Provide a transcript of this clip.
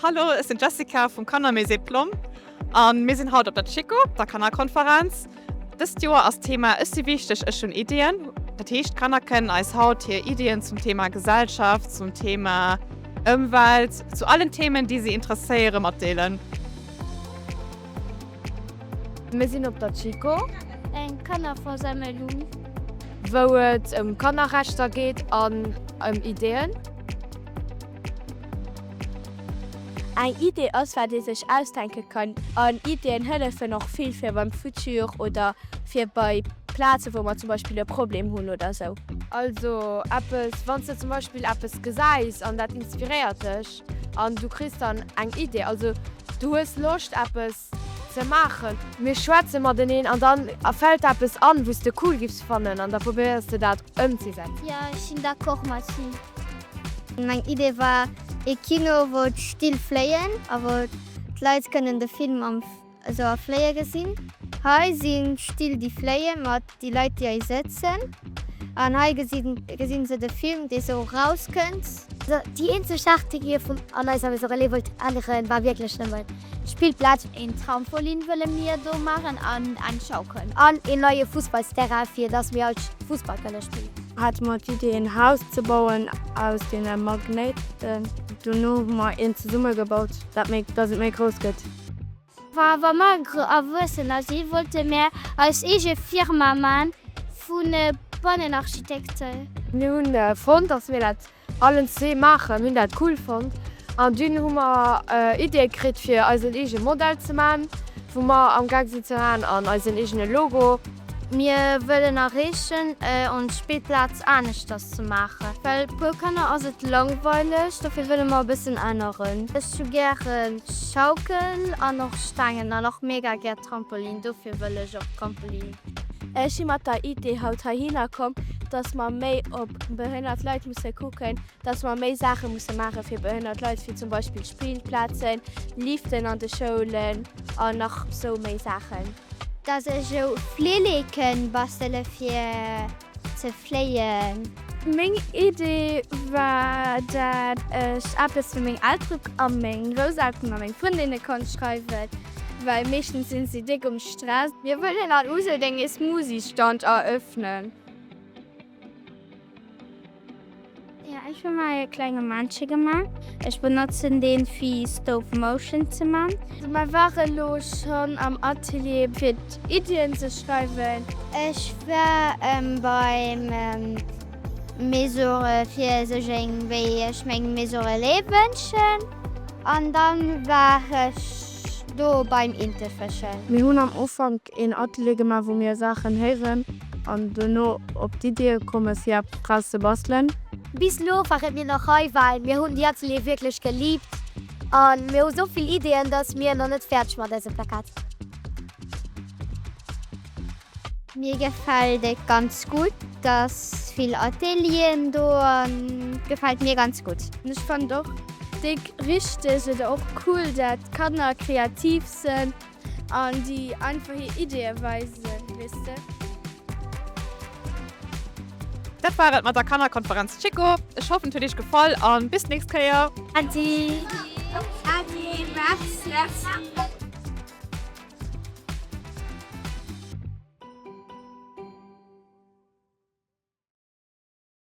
Hallo, ech sinn d'Jessica vum Kannermusée Plomm an mir sinn haut op der Chico, der Kannerkonferenz. Dëst Joer ass d'Thema Ech si wichteg, ech hunn Iddien. Dat heescht, d'Kanner kënnen eis haut hir Iddien zum Thema Gesellschaft, zum Thema Ëmwelt, zu allen Themen, déi si interesséieren, matdeelen. Mir sinn op der Chico. Eng Kannerversammelung. Wou et ëm Kannerrechter geet an ëm Ideeën. Eng Idee ass wat ee sech ausdenke kann an Ideeën hëllefen och vill fir beim Futur oder fir bei Plaze wou mer zum Beispill e Problem hunn oder sou. Also eppes wann s de zum Beispill eppes gesäis an dat inspiréiert dech an du kriss dann eng Idee, also du hues Loscht eppes ze maachen. Mir schwätze mateneen an dann fält der eppes an, wou s de cool giffs fannen an da probéiers de dat ëmzesetzen. Jo, ech sinn d'accord mat him. Meng Idee war ee Kino wou d'Still fléien a wou d'Leit kënnen de Film am esou a fléie gesinn. Hei sinn d'Still déi fléie mat déi Leit déi hei sëtzen an hei gesinn se de Film dee sou rauskënnt. Déi eenzeg Saach déi mir vum an eiser Maison Relais wollt änneren war wierklech nëmmen d'Spillplaz. Een Trampolin wëlle mir do maachen an eng Schaukel. An een neie Fussballsterrain fir dass mir alt Fussball kënne spillen. Hate mer d'Idee een Haus ze bauen aus deene Magnéiten. Dono hu mer eent zesumme gebaut dat méi dass et méi grouss gëtt. Wa mer Erwuessener sinn, wollte mär eis eege Firma man vu Bannenarchitekten. Mir hunn fonnt, dass mir dat allen zwee maachen, hunn dat cool fonnt an dunn hu mer Iddie kritt fir eisen eege Modell ze man, wou mer am gaang sinn ze man an eisen eegene Logo. Mir wëllen erreechen, ons Spillplaz aneschters ze maachen. Well puer Kanner ass et langweileg, dofir wëlle mer e bëssen änneren. Ech hu gären Schaukel an och Staangen an och mega gär Trampolin, dofir wëll ech och Trampolin. Ech si mat der Idee haut heihinner komm, dass mer méi op behënnert Leit musse kucken, dass mer méi Saache musse maache fir behënnert Leit, wéi zum Beispill Spillplazen, Liften an de Schoulen an nach sou méi Saachen. Dass ech esou Flilleken bastele fir ze fléien. Meng Idee war dat ech eppes fir meng Eltere a meng Grousselteren a meng Frëndinne konnt schreiwen, well meeschtens sinn si déck um Stress. Mir wëllen an Useldeng ee Smoothie-Stand eröffnen. Jo, ech hu mer e klenge Männche gemaach. Ech benotzen deen fir Stop Motion ze man. Mer ware lo schonn am Atelier fir d'Iddien ze schreiwen. Ech war beim Mesure fir sech eng wéi ech meng Maison Relais wënschen an dann war ech do beim Intefëschen. Mir hunn am Ufank een Atelier gemaach wou mir Saachen héieren an dono op d'Iddie komme fir eppes draus ze bastelen. Bis lo ware mir nach hei well mir hunn déi Atelier wierklech geliibt an mir hu sou vill Iddien dass mir nach net fäerdeg mat eisem Plakat sinn. Mir gefällt et ganz gutt, dass vill Atelieren do an gefällt mir ganz gutt. Ech fannen et och déck richteg oder och cool dat Kanner kreativ sen an déi einfach hir Ideeë weisen, weess de. Dat war et mat der Kannerkonferenz Chico. Ech hoffen et huet iech gefall an bis d'nächst Kéier. Adi. Adi, merci.